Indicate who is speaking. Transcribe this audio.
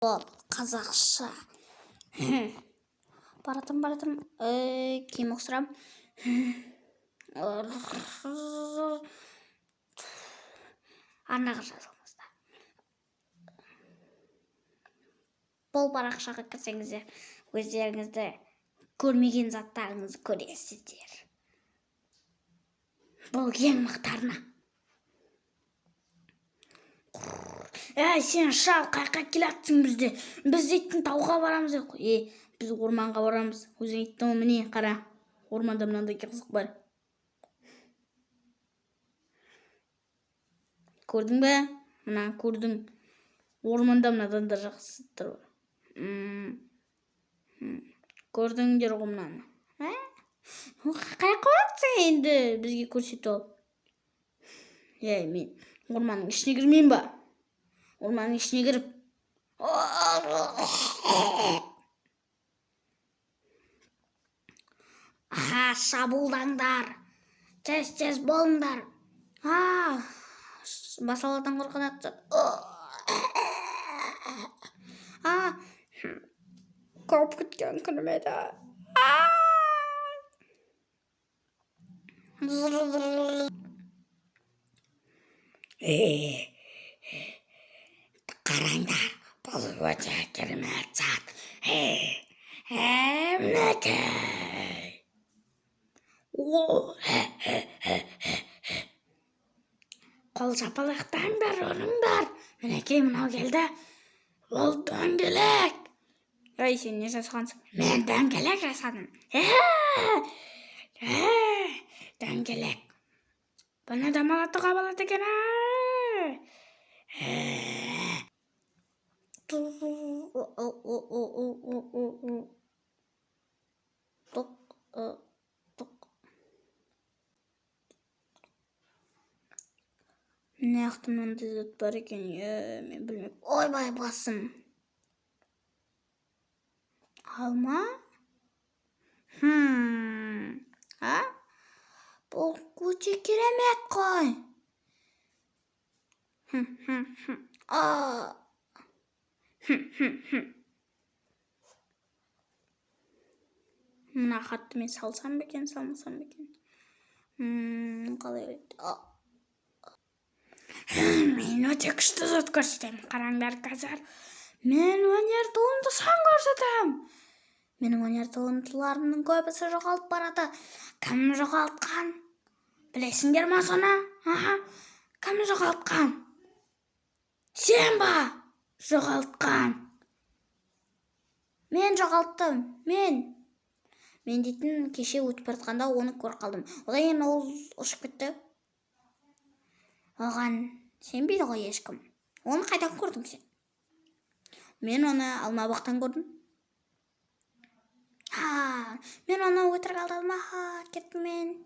Speaker 1: Ол қазақша. Баратырмын, баратырмын. Киім ауыстырамын. Арнаға жазылыңыздар. Бұл парақшаға кірсеңіздер, өздеріңізді көрмеген заттарыңызды көресіздер. Бұл ең мықты арна. Әй, сен шал, қаяққа келатсың бізде? Біз дейтін тауға барамыз деп қой. Е, біз орманға барамыз. Өзің айттың ғой, міне, қара. Орманда мынандай қызық бар. Көрдің бе? Мына көрдің. Орманда мынадан да жақсы заттар бар. Көрдіңдер ғой мынаны. Ә? Қаяққа баратсың енді бізге көрсетіп алып? Ей, мен орманның ішіне кірмеймін ба? Орманның ішіне кіріп. Аха, шабуылдаңдар. Тез-тез болыңдар. А, басалардан қорқынады. А, көп күткен күнім еді.
Speaker 2: Қараңдар, бұл өте керемет зат. Мінекей. О, қол шапалақтаңдар, ұрыңдар. Мінекей, мынау келді. Ол дөңгелек.
Speaker 1: Ей, сен не жасағансың?
Speaker 2: Мен дөңгелек жасадым. Дөңгелек. Бұны домалатуға болады екен.
Speaker 1: Мына жақта мынандай зат бар екен, е, мен білмеппін. Ойбай, басым. Алма? А? Бұл өте керемет қой. А. Мына хатты мен салсам ба екен, салмасам ба екен? Қалай еді?
Speaker 2: Мен өте күшті зат көрсетемін. Қараңдар қазір. Мен өнер туындысын көрсетемін.
Speaker 1: Менің өнер туындыларымның көбісі жоғалып барады. Кім жоғалтқан? Білесіңдер ма соны? Аха. Кім жоғалтқан? Сен ба? Жоғалтқан. Мен жоғалттым. Мен. Мен дейтін кеше өтіп бара жатқанда оны көріп қалдым. Одан кейін ол ұшып кетті. Оған сенбейді ғой ешкім. Оны қайдан көрдің сен? Мен оны алмабақтан көрдім. Ха, мен оны өтірік алдадым. Аха, кеттім мен.